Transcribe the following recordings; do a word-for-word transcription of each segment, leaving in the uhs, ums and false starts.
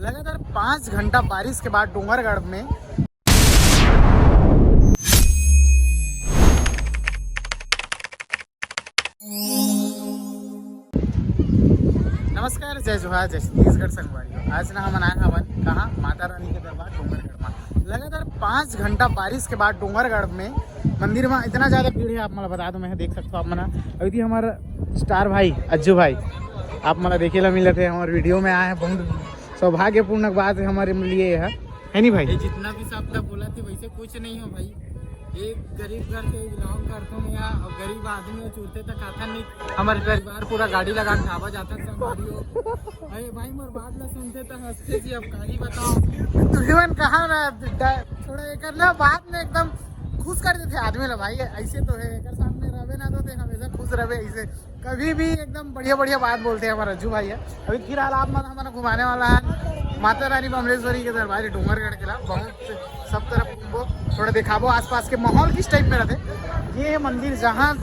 लगातार पाँच घंटा बारिश के बाद डोंगरगढ़ में। नमस्कार, जय जोहार, जय छत्तीसगढ़ संगवारी। आज ना हमन आए हवन कहाँ? माता रानी के दरबार डोंगरगढ़ में। लगातार पाँच घंटा बारिश के बाद डोंगरगढ़ में मंदिर में इतना ज्यादा भीड़ है, आप मन ला बता दो, मैं देख सकता हूँ आप मन। अभी थी हमारा स्टार भाई अज्जू भाई आप मन ला देखे ला मिलत है, हमारे वीडियो में आए हैं, बहुत सौभाग्यपूर्ण बात है हमारे लिए यह, है नहीं भाई? ये जितना भी शब्द बोला थे वैसे कुछ नहीं हो भाई। एक गरीब घर से बिलोंग करता हूँ मैं, और गरीब आदमी हो, चूरते तक खाता नहीं। हमारे परिवार पूरा गाड़ी लगा के ढाबा जाता था, गाड़ी हो। अरे भाई, मोर बात ला सुनते तो हंसते जी, अब का ही बताओ। तुमन कहा ना, ड-, थोड़ा एक ना बात में एकदम खुश कर देते आदमी ला भाई। ऐसे तो है, एक सामने रहे ना तो देख, हमेशा खुश रहे ऐसे, कभी भी एकदम बढ़िया बढ़िया बात बोलते हैं हमारा रज्जू भाई है। अभी फिलहाल आप मन हमन घुमाने वाला है माता रानी बमलेश्वरी के दरबार डोंगरगढ़ के ला। बहुत सब तरफ घूमबो, थोड़ा दिखाबो आसपास के माहौल किस टाइप में रहते। ये है मंदिर, जहाँ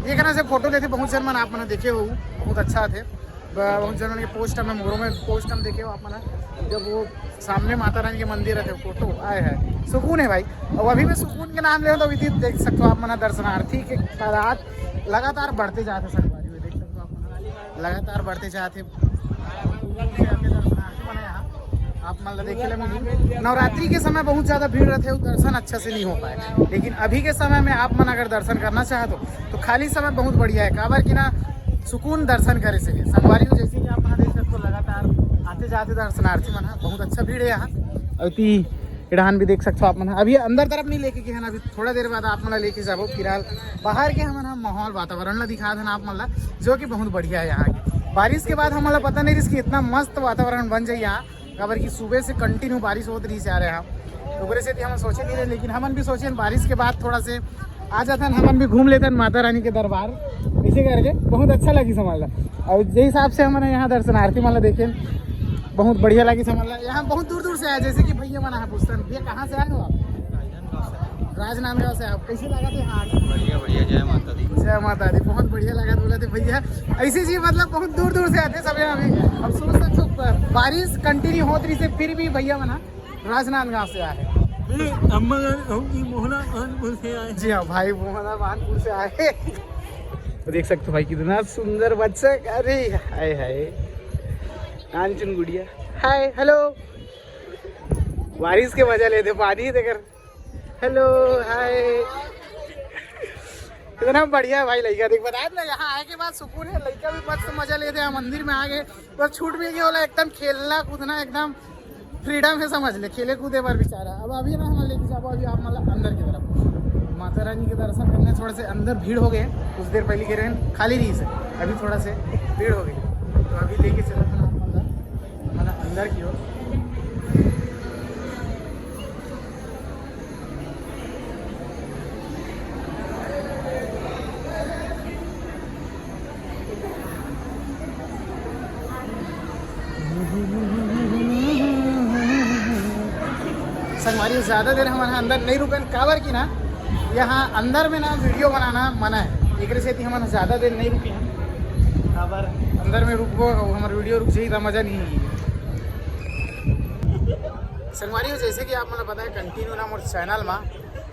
ये कहना से फोटो लेते, बहुत जन मन आप मन देखे हो, बहुत अच्छा थे। ब-, बहुत जन के पोस्ट में, मोरो में पोस्ट हम देखे हो आप मन, जब वो सामने माता रानी के मंदिर रहते, फोटो आए है, सुकून है भाई। और अभी मैं सुकून के नाम ले तो अभी देख सकते हो आप मन, दर्शनार्थी के तादाद लगातार बढ़ते जाते संगवारी में, देख सकते हो आप मन, लगातार बढ़ते जाते। आप मन ला देखे ले मिली। नवरात्रि के समय बहुत ज्यादा भीड़ रहते, दर्शन अच्छा से नहीं हो पाए, लेकिन अभी के समय में आप मन अगर दर्शन करना चाहते हो तो खाली समय बहुत बढ़िया है, काबर कि ना सुकून दर्शन करे से है। संगवारी हो, जैसे कि आप मन देख सकते हो, लगातार आते जाते दर्शनार्थी मन है, बहुत अच्छा भीड़ है यहाँ। और ती इड़ान भी देख सकते हो आप मन, अभी अंदर तरफ नहीं लेके गए हैं, अभी थोड़ा देर बाद आप मन ला लेके जाबो। फिलहाल बाहर के हमन ह माहौल वातावरण ला दिखा देना आप मन ला, जो कि बहुत बढ़िया है यहाँ के। बारिश के बाद हमन ला पता नहीं रहिस कि इतना मस्त वातावरण बन जाए यहाँ, काबर कि सुबह से कंटिन्यू बारिश होत रही जा रहे हैं, तो ओकरे सेती हमन सोचे नहीं रहे, लेकिन हमन भी सोचे बारिश के बाद थोड़ा से आ जाथन, हमन भी घूम लेथन माता रानी के दरबार, ऐसे करके बहुत अच्छा लगी समझ ला। और जे हिसाब से हमन यहाँ दर्शनार्थी मन ला देखे, बहुत बढ़िया लगी समझ ला। यहाँ बहुत दूर दूर से आए, जैसे कि भैया मन आए पूछथन, "भैया, कहाँ से आए हो आप?" राजनांदगांव से। आप कैसे लगा थे यहाँ आके? बढ़िया, बढ़िया, जय माता दी। जय माता दी, बहुत बढ़िया लगा बोला थे भैया। ऐसे जी, मतलब, बहुत दूर दूर से आते सब यहाँ। अभी अब सोच सकते हो, बारिश कंटिन्यू होत रही से, फिर भी भैया मन राजनांदगांव से आए। अरे, अम्मा जान कहूँ कि मोहना कानपुर से आए। जी हाँ भाई, मोहना कानपुर से आए। तो देख सकते हो भाई, कितना सुंदर बच्चा। अरे हाय हाय, कांचन गुड़िया, हाय, हेलो। बारिश के मजा लेते, पानी देकर। हेलो, हाय। इतना बढ़िया है भाई लइका, देख, बता ना, यहाँ आए के बाद सुकून है, लइका भी मस्त मजा लेते हैं। मंदिर में आ गए, बस छूट भी गया होला एकदम खेलना कूदना, एकदम फ्रीडम है, समझ ले, खेले कूदे बर बेचारा। अब अभी ना हम लेके जाबो अभी आप मन ला अंदर की तरफ, माता रानी के दर्शन करने। थोड़े से अंदर भीड़ हो गए, कुछ देर पहले के रहे खाली रही से, अभी थोड़ा से भीड़ हो गई, तो अभी लेके चला था आप मन ला अंदर की ओर। संगवारी, ज्यादा देर हमन अंदर नहीं रुकन, काबर कि ना यहाँ अंदर में ना वीडियो बनाना मना है, एकरे सेती हमन ज्यादा देर नहीं रुके हैं। काबर अंदर में रुकबो, हमर वीडियो रुक जाही, त मजा नहीं है। संगवारी हो, जैसे कि आप मन ला पता है, कंटिन्यू ना मोर चैनल मा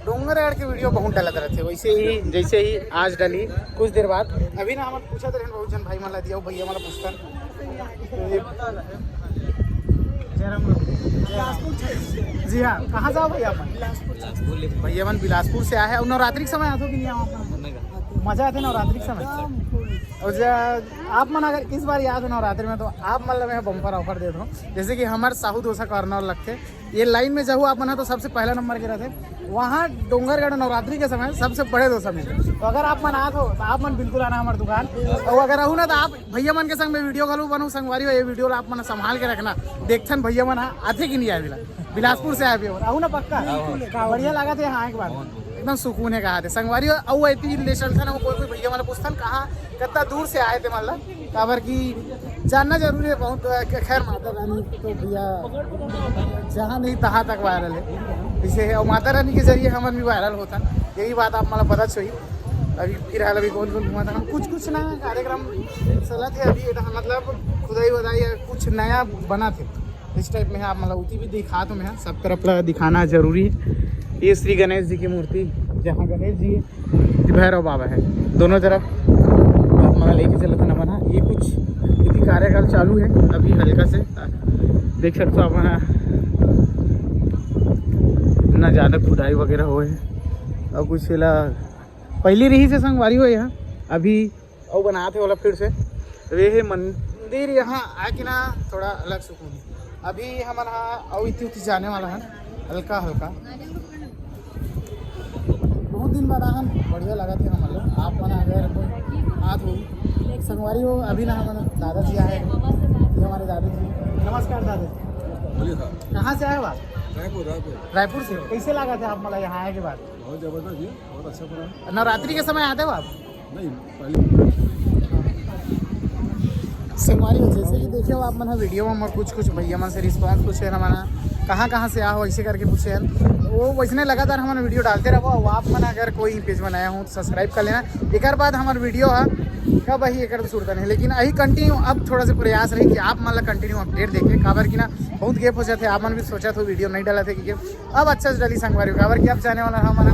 डोंगरगढ़ के वीडियो बहुत डलत रहते, वैसे ही जैसे ही आज डली कुछ देर बाद। अभी ना हमन पूछत रहन बहुत जन भाई मन ला दिया, भैया मन ला पूछतन। जय राम। जी हाँ, कहाँ जाओ भैया अपन? भैया मन बिलासपुर से आए हैं। और नवरात्रि के समय आते हो कि नहीं आओ अपन? मजा आते नवरात्रि के समय। और जा-, आप मन अगर इस बार आए हो नवरात्रि में तो आप मन ला मैं बम्पर ऑफर दे दूँ, जैसे कि हमारे साहू डोसा कॉर्नर लगते, ये लाइन में जाहू आप मन ह तो सबसे पहला नंबर के रहते। वहाँ डोंगरगढ़ नवरात्रि के समय सबसे बड़े डोसा मिलते। तो अगर आप मन आत हो तो आप मन बिल्कुल आना हमारे दुकान। और अगर रहू ना तो आप भैया मन के संग में वीडियो घलो बनू संगवारी हो, ये वीडियो ला आप मन संभाल के रखना। देखथन भैया मन ह आथे कि नहीं आए बिला-, बिलासपुर से आए भैया मन। आहू ना पक्का? बढ़िया लगा थे। हाँ, एक बार एकदम सुकून है कहा थे संगवारी हो। अउ ऐती ले चलथन, वो कोई कोई भैया मन पूछथन कहाँ, कितना दूर से आए थे मतलब। काबर कि जानना जरूरी है बहुत। अ, ख-, खैर, माता रानी तो भैया जहाँ नहीं तहाँ तक वायरल है, इसे है। और माता रानी के जरिए हमन भी वायरल होथन, यही बात आप मन ला पता चही। अभी फिलहाल अभी कौन कौन घुमाथन, कुछ कुछ ना कार्यक्रम चलत है अभी, एटा मतलब खुदाई वदाई या कुछ नया बना थे। इस टाइप में है, आप मतलब उती भी दिखा तो मैं, सब तरफ ला दिखाना जरूरी है। ये श्री गणेश जी की मूर्ति, जहाँ गणेश जी है, भैरव बाबा है, दोनों तरफ आप मतलब लेके चलत हन अपन हा। ये कुछ यदि कार्यकाल चालू है अभी हल्का से, देख सकते हो आप मन हा, इतना ज़्यादा खुदाई वगैरह होए है। और कुछ एला पहली रही से संगवारी हो यहाँ, अभी अउ बनात हे ओला फिर से। तो ये है मंदिर, यहाँ आके ना थोड़ा अलग सुकून है। अभी हमन हा अउ इति उति जाने वाला है हल्का हल्का। बहुत दिन बाद आहन, बढ़िया लगा थे हमन लोग। आप मन अगर कोई आत हो, संगवारी हो, अभी ना हमारे दादाजी आए हैं। ये हमारे दादाजी। नमस्कार दादाजी। बोलिए साहब। कहाँ से आए हो आप? रायपुर रायपुर। रायपुर से। कैसे लगा था आप मतलब यहाँ आए के बाद? बहुत जबरदस्त जी। बहुत अच्छा बना। नवरात्रि के समय आते हो आप? नहीं, पहले संगवारी हो, जैसे कि देखे हो आप मन वीडियो में, हमर कुछ कुछ भैया मन से रिस्पांस पूछे हैं हमन, कहाँ कहाँ से आए हो, ऐसे करके पूछे हैं। तो वो वैसने लगातार हमन वीडियो डालते रहो। और आप मन अगर कोई पेज बनाया हो तो सब्सक्राइब कर लेना। एक बाद हमर वीडियो है कब वही एक तो सुरता नहीं, लेकिन यही कंटिन्यू अब थोड़ा सा प्रयास रही कि आप मन ला कंटिन्यू अपडेट देखे, काबर कि ना बहुत गैप हो जाते, आप मन भी सोचा था वीडियो नहीं डाला थे कि अब अच्छा से डाली संगवारी हो, काबर कि अब जाने वाला है हमारा